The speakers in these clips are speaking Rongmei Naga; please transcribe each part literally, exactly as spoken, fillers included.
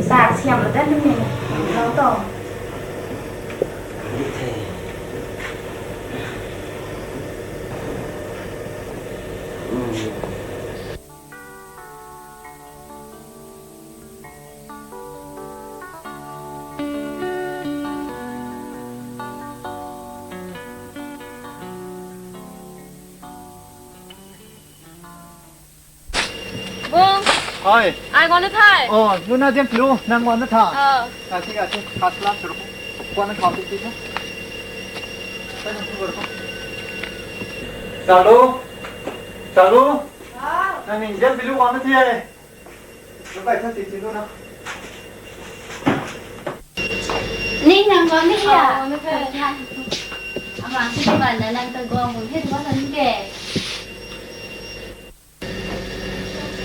Sa siam la dat ni. Lo to. Bung. Oi. Ai guang na the. Oh, Luna Zianpilu, nang guang na the. Oh. Kasi, kasi, khasla suru. Guang na khau ti ti na. Salu. Salu. Nang ning Zianpilu guang na the. Lu kai tha ti ti lu na. Ning nang guang na hia? Oh, na the. Amang si guang na nang ta guang bung hei guang na ni de.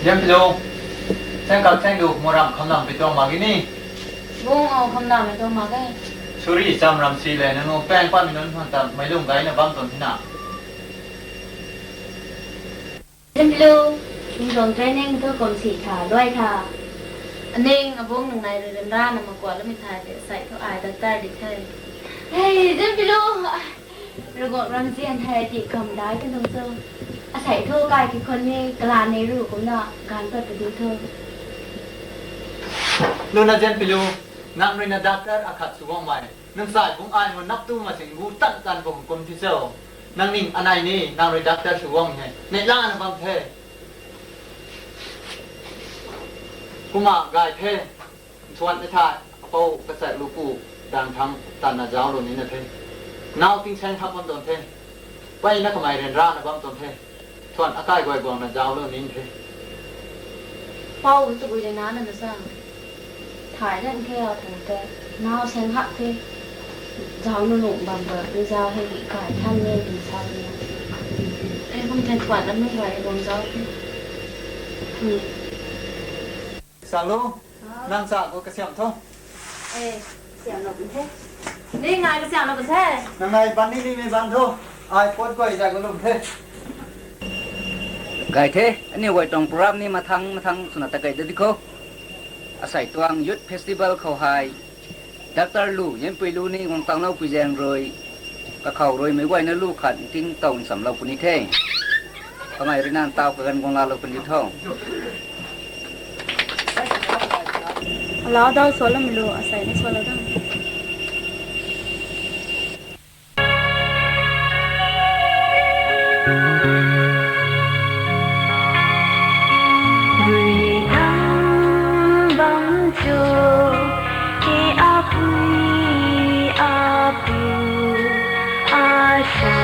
Zianpilu, seng kak seng du, muram khamnam pi tuang mak ge ni. Bung, o, khamnam pi tuang mak ge. Suri, cham ram si le, nang nu pang pan mi nunc hon ta, mei lung gai na bam tuang thina. Zianpilu, ning tuang training thu kum si tha, luai tha. Aning, abung nang nai rui ryanra na makua lami tha de, sai thu ai doctor di the. Hei, Zianpilu, Ragok ramzian hei ti kam dai kan tuang cho. Asei thu kai ki khon ni kalan nei ru kumna gan pat padi tho. Luna Zianpilu, nang rui na doctor akhat sw guangmei. Nang sai bung ai ngun nap tu ma sing gu tan tan bung kum ti cho. Nang ning anei ni, nang rui doctor sw guang he. Nei la na bam the. Kumna gay the. Thuan ni thai, apou kachak lu pu, dang thang, tanna zauc lu ni na the. Nau ting seng hap bam tuang the. Peyna kamei ryanra na bam tuang the. Thuan akai guay guang na zauc lu ni the. Pou tu gui de na na na sa. Thai dan khe a thang te. Nau seng hap the. Zauc nu nung bam ba, ni zauc hei di kai than ne di sa ni. Ei, kum the thuan lam nu guay guang zauc the. Hmm. Salu, nang sa gu kasiam tho. Eh, siam lou bun the. Ni ngai kasiam lou bun the. Nang ngai ban ni ni mei ban tho. Ai pot guay zay gu lum the. Gay the, aniw guay tuang program ni mathang mathang swna ta kei da di kho. Asei tuang Youth Festival khou hei, Doctor Lu, Zianpilu ni guang tanglou pui zaeng rui, kakhou rui mei guayna lu khat nting tow nchamlou puni the. Kamei rui nang taw kaganv guang laalou puni tho. Alau daw sualou mei lu, asei ni sualou da. Rui thang bam cho, e apui apu, asa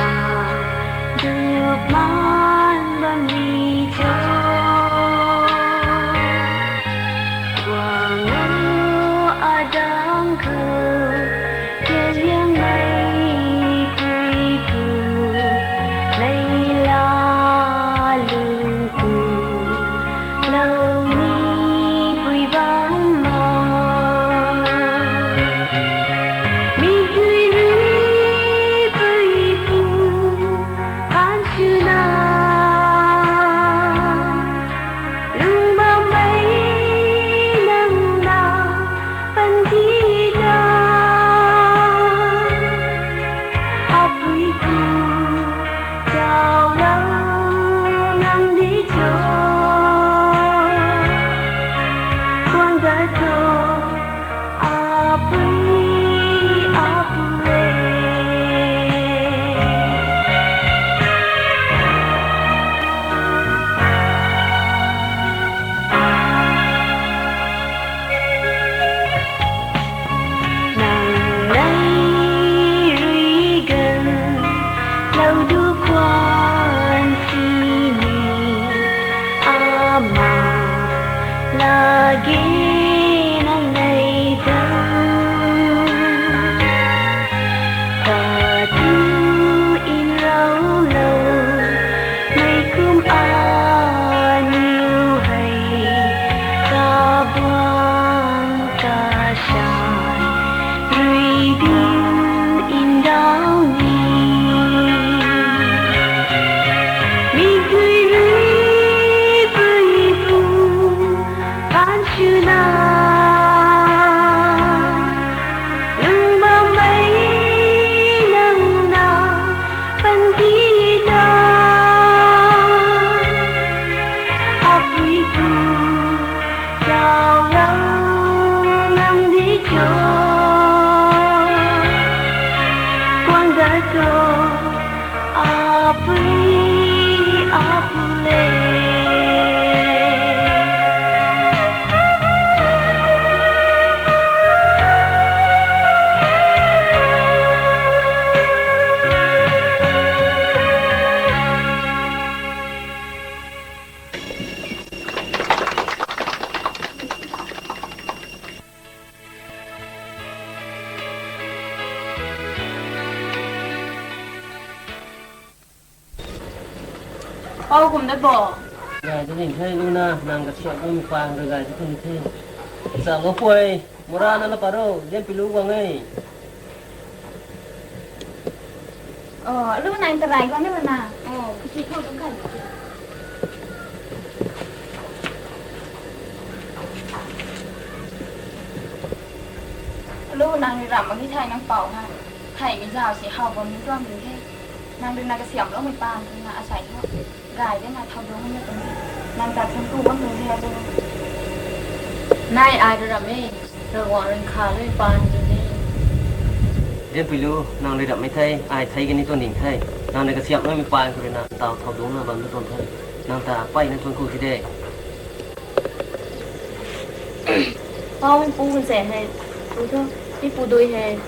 dup man bam ni cho. Guang o adang khou, kaliang mei pui pu, mei la lung pu, lou ni pui bam ma. Mi tui ni pui pu, kan chu na. Lung bam mei nang na pan di da. Apui pu, zauc lou nang di cho. Kuang da cho. Apui, apui. Nang nei rui gan, Pau kum dat bo. Gay tu ning the, lu na, nang kasiamh nunc paan rui gay tu kum the. Sa lo pui, mura na la paro, Zianpuilu guang e. Oh, lu nang tarai guang na la na. Oh, kasi thau tu kai. Lu nang ri ram mak ni thei nang pau ha. Thei mi zau si hau bam ni tuang ni the. Nang ri na kasiamh loumei paan tu na asai tho. Gay de na thau dungc na tum. Nang ta thun tu bam ni the tu. Nai ai ri ram e. Ravguangc ring kha lui paan tu ni. Zianpuilu, nang ri ram mei the, ai thei kani tuang ding the. Nang na kasiamh loumei paan khou rui na, tau thau dungc na bam tu tuang the. Nang ta pey na tuang ku thi de. Pau mi pu kan se hei, pu thu, mi pu dui hei,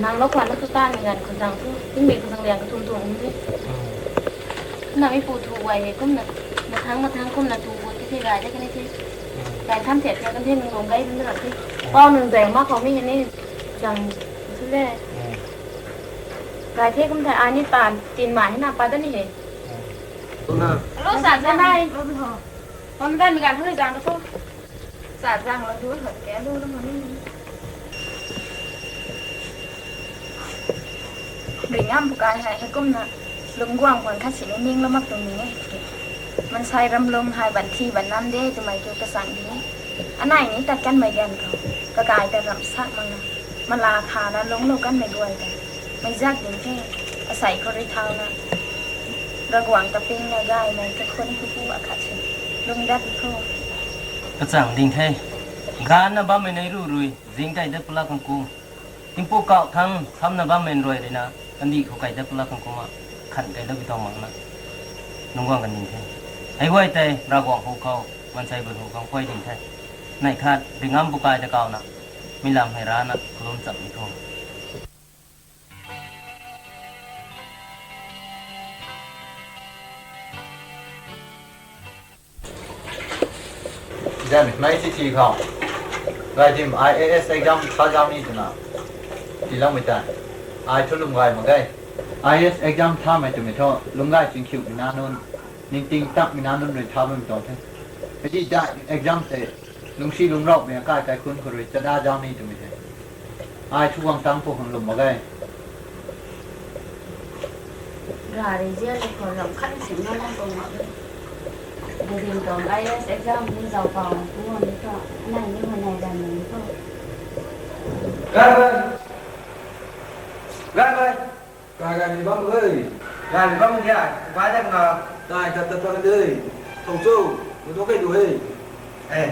nang lou khwan na tu tan mi ganv khou zang thu, tingmei khou zang liang kathum tuang the. Na mi pu thu guay hei kumna, mathang mathang kumna tu guay ki the gay de kani the. Gay tham thiat thiat kan the nang lung gay dun na the. Pau nang zang ma khou mi hei ni, zang thu le. Gay the kum the ai ni tan, tin ma hei na pa da ni hei. Hello, sa zang nai. Pam dan mi ganv thu zang thu. Sa zang lo du hot ke lu lu ma ni. Ringam bukai hei hei kumna lungc guang khwan khat si ni ning lo mak tuang ni e. Mansei ram lung hei ban thi ban nam de twmei kiu kasang di ni. Anei ni tat kanmei ganv khou kakai ta ram sak mak na. Mala kha na lungc lou kanmei guay ta. Mei zak ding the, asei khou rui thau na. Ravguangc ta ping na gaymei kakhun khupu akhat si. Lung dat di kho. Kachang ding the. Ganv na bammei nei ru rui, zing kai dat pula khang kum. Tingpuk kau thang, tham na bammei rui rui na, kandih khou kai dat pula khang kum a, khan kai dat bi tau mak na. Lungc guang kan ding the. Hei guay tei, Ravguangc hu khou, mansei guay hu khang kuay ding the. Nei khat, ringam bukai ta kau na, mi lam hei ra na, kalum cham ni kho. Zan, mei si si khou. Gaydim I A S exam tha zau ni twna. Tiiloumei ta. Ai thu lwm gay mak ge. I A S exam thamei twmei thu, lwm gay chingkhiumei na nunc, ningting takmei na nunc rui tha bammei tuang the. Hei di dai exam tei, lungcsi lungcraumei akai kaikhunc khou rui chada zau ni twmei the. Ai thu guang tang pu khang lwm mak ge. Gari zian le khou ram khat sing na lang tuang mak ge. Gaydim tuang I A S exam ni zau pau pu ni thu, anei ni hei nei dan ni thu. Gay bai. Gay bai. Gay, gaymei bam e. Gaymei bam e, bai dat na. Gay tat tat pat de. Thou cho, mi thu kei du he. Eh.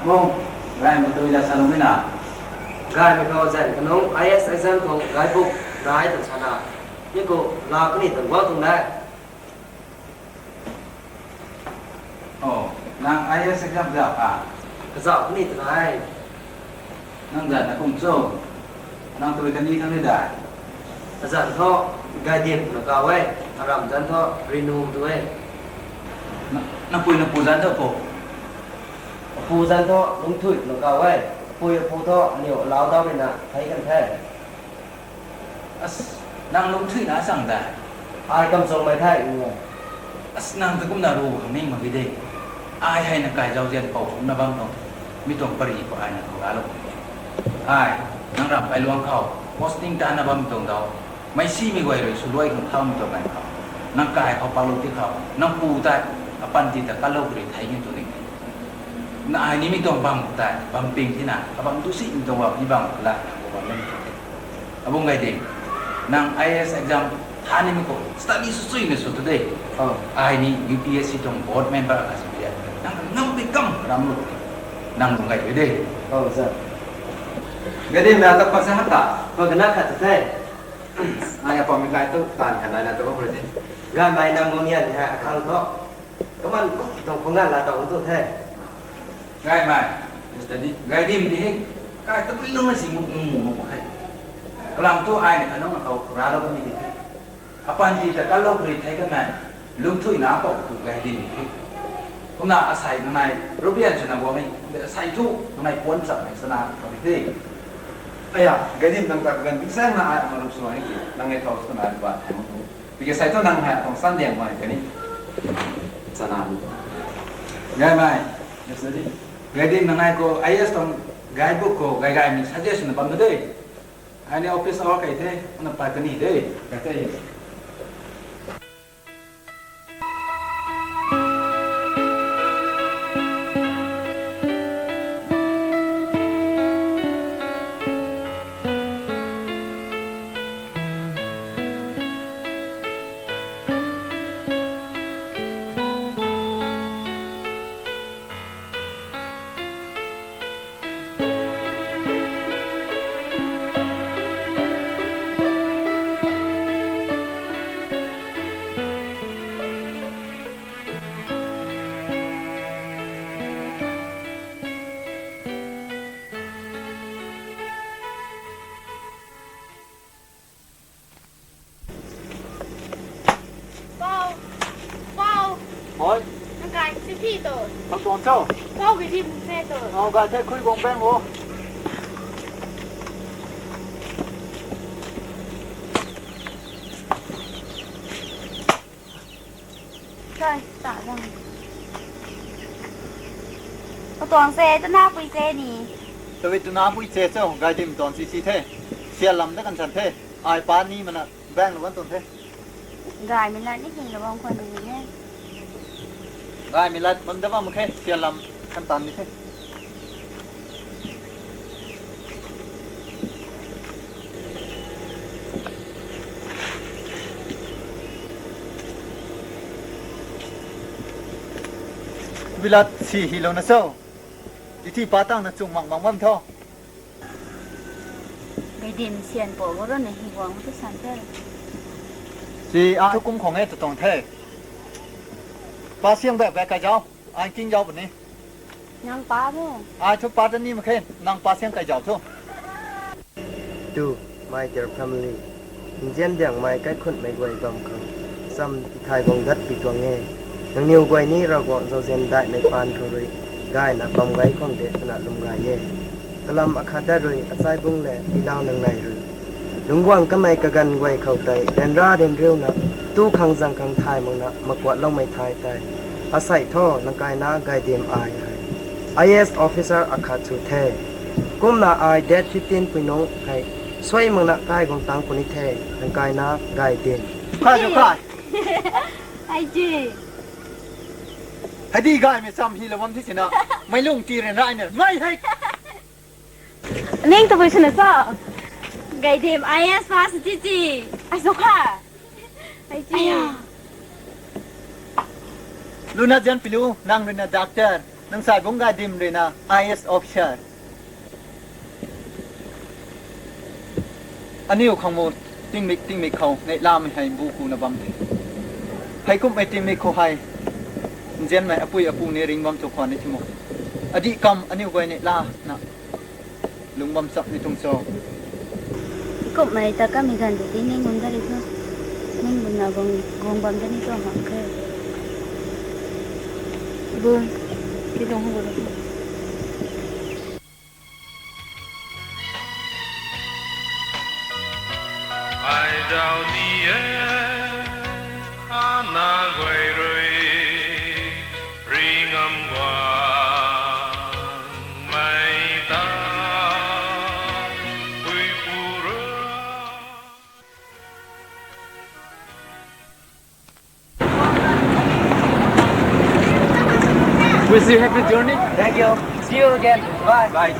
Mung, gaymei tui la sa lung mei na. Gaymei khou zan kanung I A S exam khou gay buk dai tan sa na. Mi khou la kani tan guang tuang dai. Oh, nang I A S exam zauh a? Kazauh puni twna e. Nang zan na kum cho? Nang tui kani thang ni dai? Azan thu Gaydim twna kau e, aram zan thu Rinu tu e. Na, na pui na pu zan thu pu? Apu zan thu Lungthui twna kau e. Apui apu thu aniw alau dau rui na thei kan the. As, nang Lungthui na sang dai? Ai kamchongmei the, ngu. As, nang ta kumna ru khang ning mak ge de. Ai hei na kai zauzian pou phungna bam tuang. Mi tuang pari khou ai na khou ralou khang. Ai, nang ram kai luang khou, posting tana bam tuang dau. Meisimei guay rui swluai khang thaumei tuang ganv khou, nang kai khou paklou ti khou, nang pu tei, apanty ta kalou kari thei ni tu ning. Na ai ni mi tuang bam khou tei, bam ping thina, abam tu si mi tuang bam ni bam khou la, nang pu bam ni khou tei. Abung Gaydim, nang I A S exam tha nimei khou study sw chuimei sw tu de. Oh. Ai ni U P S C tuang board member kha sw de. Nang ngam pi kam ram lu. Nang bung gay de. Oh, sir. Gaydim na ta pa sa ha ta. Pa kana khat the. Ai apam kai tu tan khan ai na tu ko de. Gaymei nang bung yan ha akhang tho. Kaman tuang phung na la tau tu the. Gaymei, study, Gaydim di he, kai tabui nung na si mu, mu, mu, mu, mu, he. Kalam tu ai ni khanung na khou ralou kami di the. Apanty ta kalou kari thei kanmei, Lungthui na pou tu Gaydim di he. Kumna asei nangnai rupian swna guang e, asei thu nangnai puan chapmei sana khou ni the. Aya, Gaidim nang ta kaganv bing sang na ai ama rup swna ni ki, nang e thau swna ai ba thai mak tu. Tiki asei thu nang hei tuang san diang mai kani. Sana ni. Gaymei, yes, Gaidim nangnai khou I A S tuang guidebook khou gay gaymei suggestion bam na de. Ai ni office hour kai the, ana pat kani de, kai the. Pau, Pau. Hoi. Nang kai si phi to. Nang tuang cho? Pau ki rim se to. Nang kai the khui guang bang o. Kai, ta lang. Katuang se, tuna pui se ni. Tawi tuna pui se cho, Gaidim tuang si si the. Sialam da kan chan the. Ai pa ni mana bang lu kan tun the. Gaymei lat ni hing lu bam khwan ni ne. Gaymei lat bam da bam khe, sialam kan tan ni the. Bilat si hi lo na so. Titi pa tang na chung mang mang bam tho. Gaidim sian po bo ro na hi guang tu san the. Si a thu kum khong e tu tong the. Pa siang bek bek kai zau. Ai king zau puni. Nang pa mo? Ai thu pa ta ni mak khe, nang pa siang kai zau thu. To my dear family, nzian diangmei kaikhunmei guay bam khang, cham tithai guang dat pi tuang e. Nangniw guay ni Ravguangc zauzian daihmei paan khou rui, gayna bam gay khwang de twna lwm gay e. Kalam akhat dat rui, achai bung le, tilau nangnei rui. Lungc guang kamei kaganv guay khou tei, ryanra ryanriuna, tu khang zang khang thay makna, makuat loumei thay tei. Asei tho, nang kaina Gaidim ai hei. I A S officer akhat sw the. Kumna ai date fifteen pui nung hei, suai makna kai guang tang puni the, nang kaina Gaidim. Kha, kha. Ai ji. Hei di gaymei cham hi lo bam thi sina. Mei lung ti ren rai na. Mei hei. Ning tabui swna sa. Gaidim I A S pass ti ti. Ai so kha. Ai ti. Aya. Luna jan pilu, nang rui na doctor, nang sai bung Gaidim rui na I A S officer. Aniu khang mu tingmik tingmik khou neihlamei hei bu ku na bam the. Hei kumhmei tingmik khou hei, nzianmei apui apu ni ring bam tu khwan ni thimu. Adih kam aniu guay neihla na. Lung bam chap ni tuang cho. Kumhmei ta kamei ganv tu ti ning bam da ri thu. Ning bam na guang, guang bam da ni tuang mak khe. Bum. Ti tuang hu gu. Ai zau ni e, ana guay rui, ringam guang mei ta, pui pu rui. Wish you happy journey. Thank you. See you again. Bye. Bye.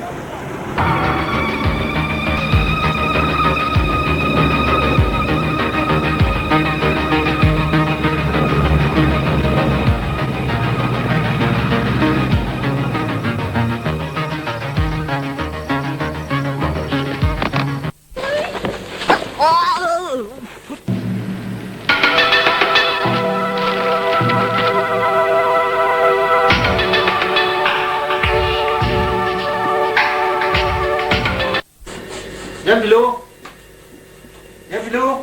Yan Pilu. Yan Pilu.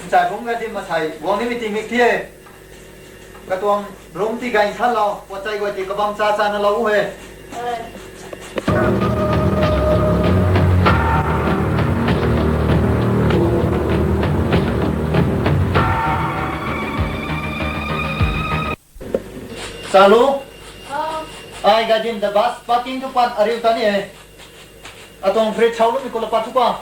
Nchai bung Gaidim masei guang ni meeting mik thie. Katuang room ti gay nthanlou, puatchai guay ti kabam cha chana lou u he. Chalu. Ai gadin the bus parking tu pat ariu ta ni e. Atuang fridge hau lu mi kula pat tu pa.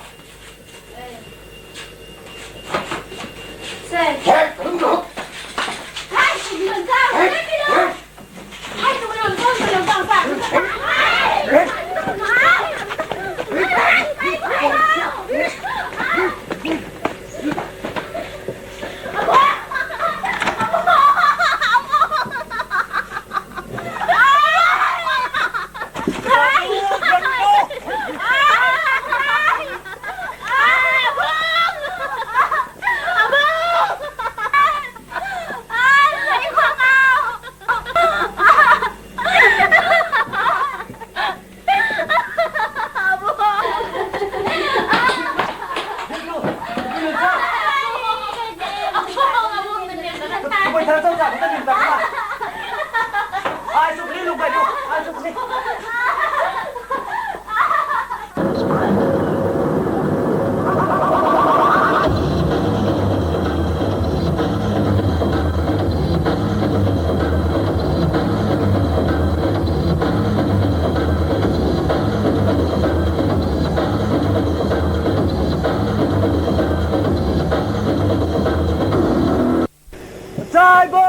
Achaiba!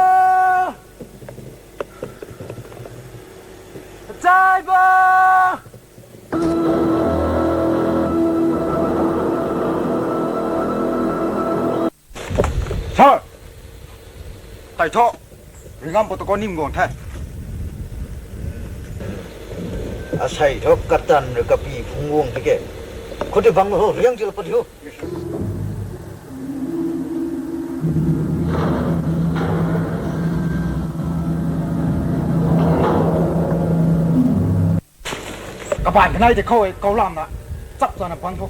Achaiba! Sir! Thei thu, ringam protocol nim guang the. Asei thu katan rui kapi phung guang the ke. Khou ti bang ho, riang ti la pat ho. Kabaanc kanei tei khou e, kau lamna chap chana bang tho.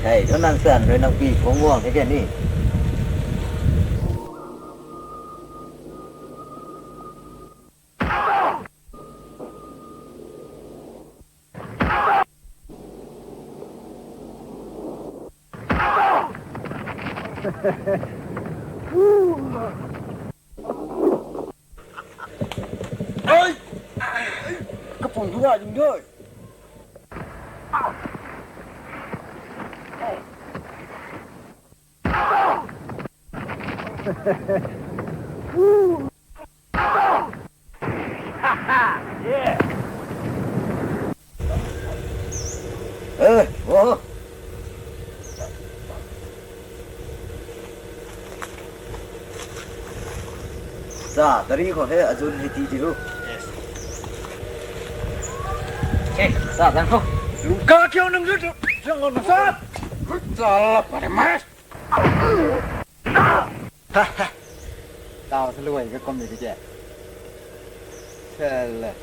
Sei thu nang san rui nang pi phung guang the ke ni. Ai! Kapung thu gay ding de. Eh, wo. Sa, gari khou he, azun he ti ti ru. Yes. Hey, sa, dang khou. Lungka kiu nang ru, ru, ru, ru, sa. Sa, la, pa de mas. Tau sa luai ka kum ni ke. Sel.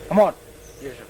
Come on. Yes, sir.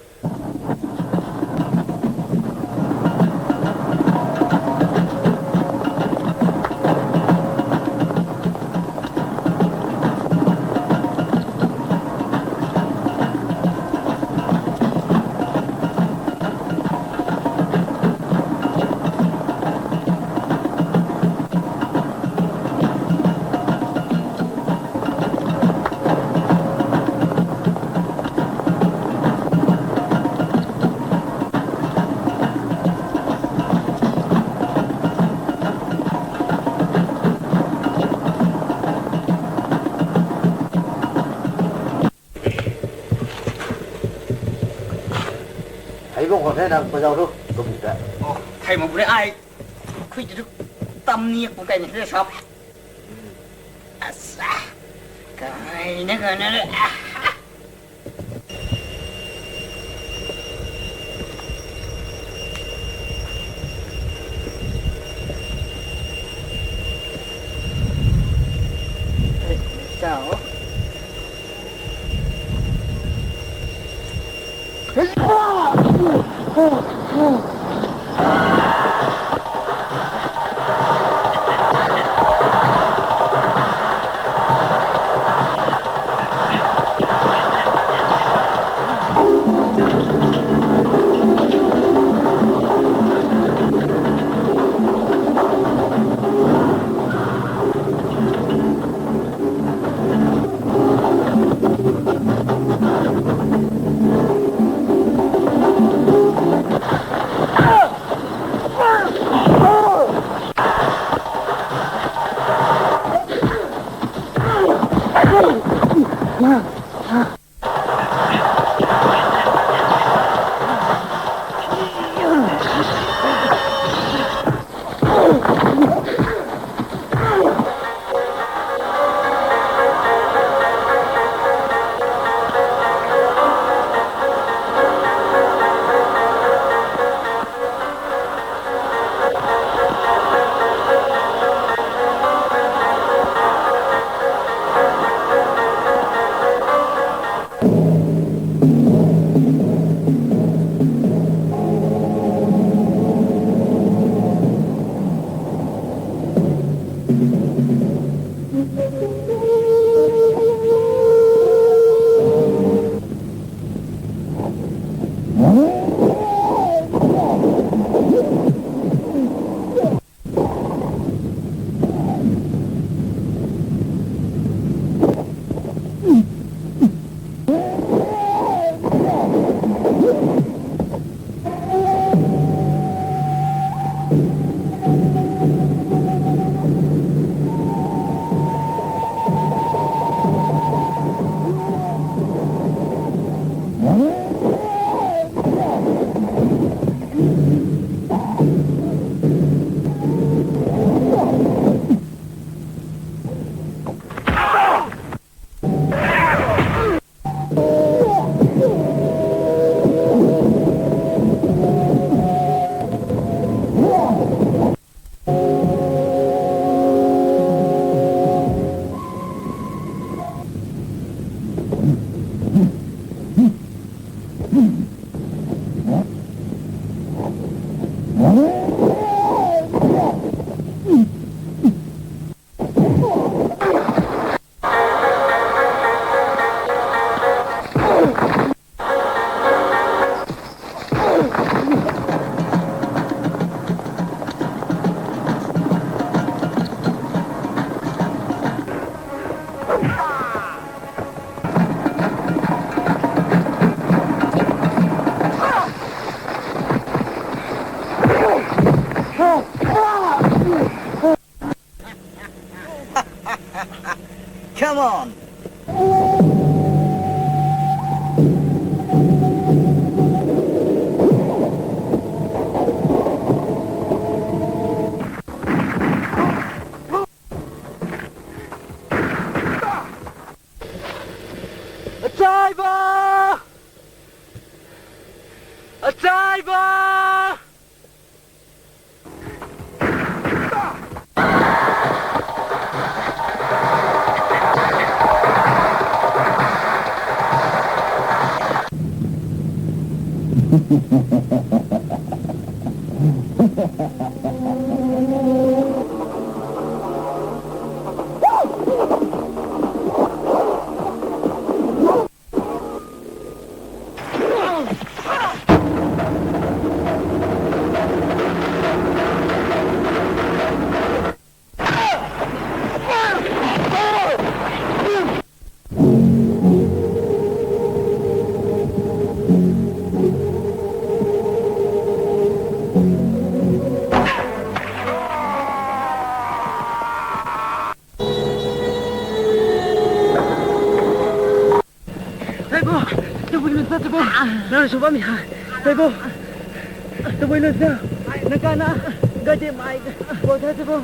Hei bang khou the nang pazau thu, kabu ta. Oh, thei mak bu le ai. Khui tu tam ni pu kai ni the sap. Asa. Kai na kai na le. Ah. Tau. Come on. Achaiba! Achaiba! Taibo, tabui lun sa, Taibo. Nang sw bammei ha. Taibo, tabui lun sa. Nang kana gade mai bo tha, Taibo.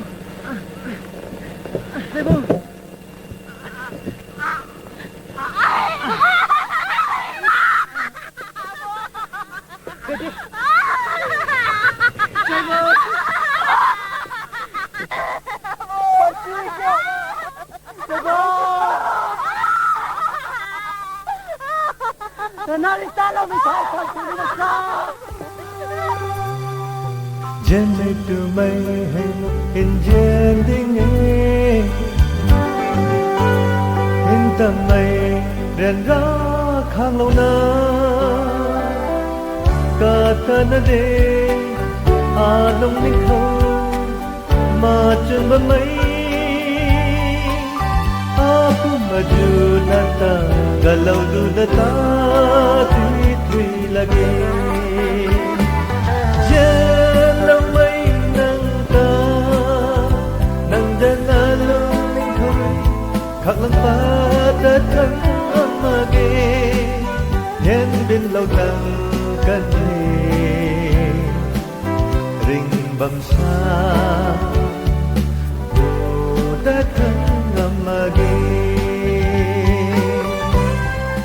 Taibo. Taibo. Taibo. Khrista loumei thei khang tu ni na sa. Nzianmei twmei hei nzian ding e. Ntammei ryanra khanglouna, katana de alung ni khou machun bammei, apu maju nata galou du nata ti thui lage. Nzianloumei nang ta, nang dana lung khou khaklang pat tat kan mak ge. Nzian binlou tang kan e, ring bam sa, pu tat kan